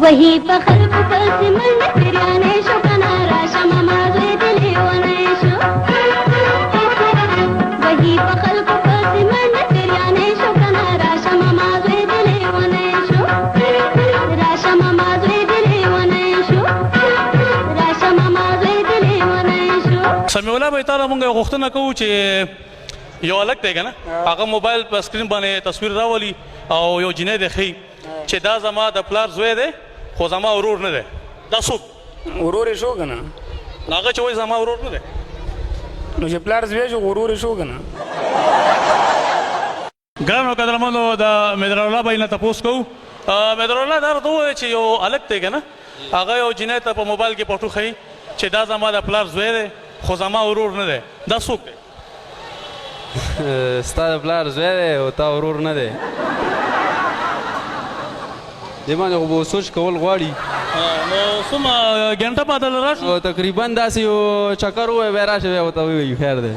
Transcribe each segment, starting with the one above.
وهي په خلکو پسې منډه پیریانې شو کنه راشه ماما زوی دې لیونی شو. وهي په خلکو پسې منډه پیریانې شو کنه راشه ماما زوی دې لیونی شو. راشه ماما زوی دې لیونی شو. راشه ماما زوی دې لیونی شو. سمیع الله بھائی، تعالی مونږ غوښتنه کوو چې یو هلک دی که نه، هغه موبایل په سکرین باندې تصویر راولي او یو جینۍ دی ښیي چې دا زما د پلار زوی دی خو زما ورور نه دی. دا څوک؟ ورور یې شو که نه؟ هغه چې وایي زما ورور نه دی. نو چې پلار زوی شو، ورور یې شو که نه؟ ګرانو قدرمنو، د مدرالله بھائی نه تپوس کوو. مدرالله، دا راته ووایه چې یو هلک دی که نه، هغه یو جینۍ ته په موبایل کې پټو ښیي چې دا زما د پلار زوی دی خو زما ورور نه دی. دا څوک دی؟ ستا د پلار زوی دی او تا ورور نه دی، دې باندې خو به سوچ کول غواړي. نو څومره ګنټه پاتې راشو؟ تقریبا داسې یو چکر ووایه، بیا راشه، بیا ورته ووایو. خیر دی.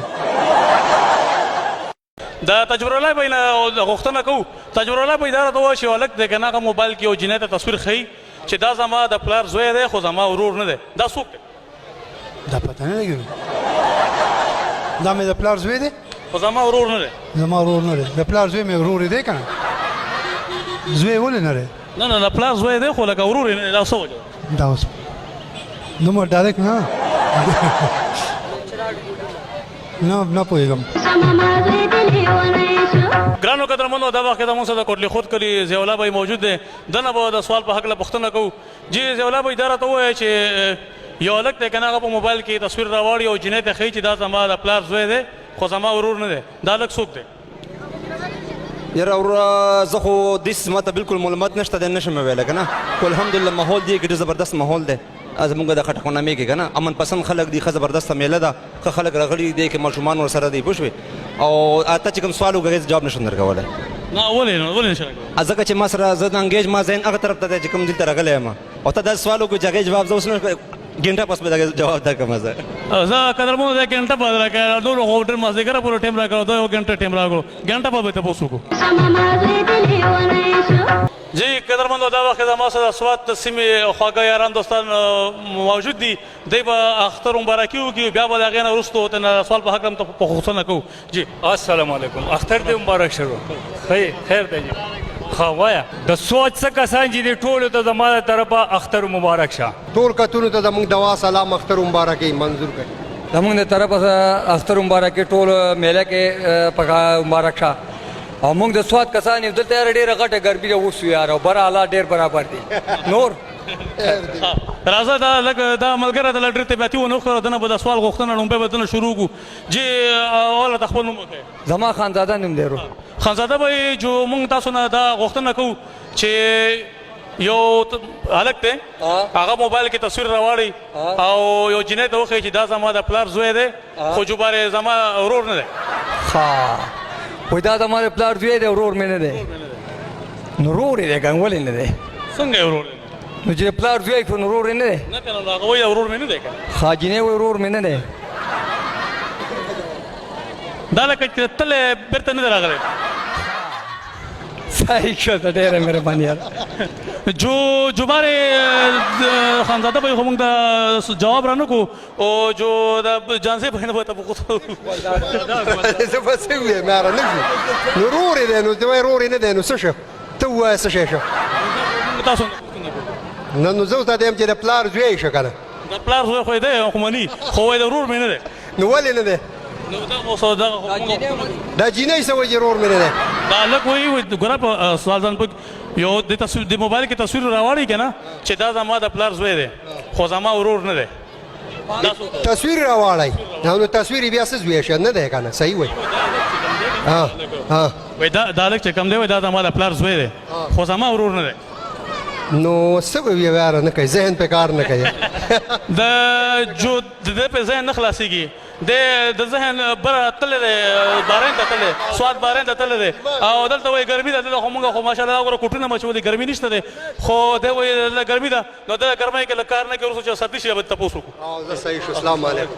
د تجربه الله بھائی نه غوښتنه کوو. تجربه الله بھائی، دا راته ووایه چې یو هلک دی که نه، هغه موبایل کې یو جینۍ ته تصویر ښیي چې دا زما د پلار زوی دی خو زما ورور نه دی. دا څوک دی؟ دا پته نه لګي. دا مې د پلار زوی دی خو زما ورور نه دی. زما ورور نه دی. د پلار زوی مې ورور دی که نه؟ زوی ولې نه دی؟ نه نه، د پلار زوی دی خو لکه ورور یې نه دی. دا څه وجه ده؟ دا اوس دومره ډایرکټ نه نه نه پوهېږم. ګرانو قدرمنو، دا وخت زموږ سره د کوټلي خود کلي ضیاءالله بھائی موجود دی. دنه به د سوال په هکله پوښتنه کوو. جی ضیاءالله بھائی، دا راته ووایه چې یو هلک دی که نه، هغه په موبایل کې تصویر راواړي او جینۍ ته ښیي چې دا زما د پلار زوی دی خو زما ورور نه دی. دا هلک څوک دی؟ یاره وروره، زه خو داسې ما ته بالکل معلومات نشته دی، نه شم ویلی که نه، خو الحمدلله ماحول دی کې ډېر زبردست ماحول دی. زمونږ د خټکونامې کې که نه امن پسند خلک دي، ښه زبردسته میله ده، ښه خلک راغلي دي کې، ماشومان ورسره دي، پوه شوې؟ او ته چې کوم سوال وکړې، جواب نشم درکولی. نه، ولې نه؟ ولې نشې راکولی؟ ځکه چې ما سره زه د انګیج ما ذهن هغه طرف ته دی چې کوم دلته راغلی یم، او ته داسې سوال وکړې چې هغې جواب زه اوس نه ګنټه پس به د جواب درکړم زه. زه قدرمنو د ګنټه بعد راکړه. نور خو ډېر مازدیګره پورې ټایم راکړ، دا یو ګنټه ټایم راکړو، ګنټه بعد به تپوس وکړو. جی قدرمنو، دا وخت زما سره سوات د سیمې خواږه یاران دوستان موجود دي. دوی به اختر مبارکي وکړي، بیا به د هغې نه وروسته ورته سوال په هکله هم پوښتنه کوو. جی السلام علیکم، اختر دې مبارک شه. خیر خیر دی جی. ښه وایه، د سوچ څه کسان چې دي، ټولو ته زما له طرفه اختر مبارک شه. ټول کتونو ته زموږ دوا سلام، اختر مبارکي منظور کړي. زموږ د طرفه اختر مبارکي، ټول میله کې په مبارک شه. او موږ د سوات کسان یو، دلته یاره ډېره غټه ګرمي ده اوس یاره، او بره حالات ډېر برابر دي. نور راځه، دا لږ دا ملګری د لږ ډېر طبیعتي ونه ښکاره، دنه به د سوال غوښتنه لومړی به دنه شروع کړو. جی اوله ته خپل نوم وښیه. زما خانزاده نوم دی ورور. خانزاده بھائی، جو موږ تاسو نه دا غوښتنه کوو چې یو هلک دی، هغه موبایل کې تصویر راواړي او یو جینۍ ته وښیي چې دا زما د پلار زوی دی خو جبارې زما ورور نه دی. ښه، وایي دا زما د پلار زوی دی، ورور مې نه دی. نو ورور یې دی که ولې نه دی؟ څنګه یې ورور دی؟ نو چې پلار زوی شو نو ورور یې نه دی؟ نه که نه، هغه وایي ورور مې نه دی که. ښه، جینۍ وایي ورور مې نه دی. دا لکه چې تللی بېرته نه دی راغلی. صحیح شو، ته ډېره مهرباني یاره. جو جبارې خانزاده بھائی خو موږ ته جواب را نه کو، او جو د جانزې بھائی نه به تپوس. زه به څه ووایم یاره، نه شو. نو ورور یې دی، نو ته وایې ورور یې نه دی، نو څه شو؟ ته ووایه څه شی شو؟ تاسو نه، نو زه اوس دا یم چې د پلار زوی شو که نه. د پلار زوی خو یې دی، خو مني خو وایي د ورور مې نه دی. نو ولې نه دی؟ نو دا اوس دغه دا جینۍ څه وایي چې ورور مې نه دی؟ دا هلک وایي، ګوره په سوال ځان په یو د تصویر د موبایل کې تصویر راواړي که نه چې دا زما د پلار زوی دی خو زما ورور نه دی. تصویر راواړی، نو تصویر بیا څه زوی شه نه دی که نه؟ صحیح وایي. ها ها، وایي دا هلک چې کوم دی، وایي دا زما د پلار زوی دی خو زما ورور نه دی. نو څه به یاره، نه کوي، ذهن په کار نه کوي. د جو د دې په ذهن نه خلاصېږي، د ذهن بره تللی دی، بارین ته تللی، سوات بارین ته تللی دی، او دلته وایي ګرمي ده. دلته خو مونږ خو ماشاءالله وګوره کوټونه مچولي، ګرمي نشته دی، خو دی وایي دلته ګرمي ده. نو د ګرمۍ کې له کار نه کوي، وروسته چې سردي شي به تپوس وکړو. زه صحیح شو. السلام علیکم.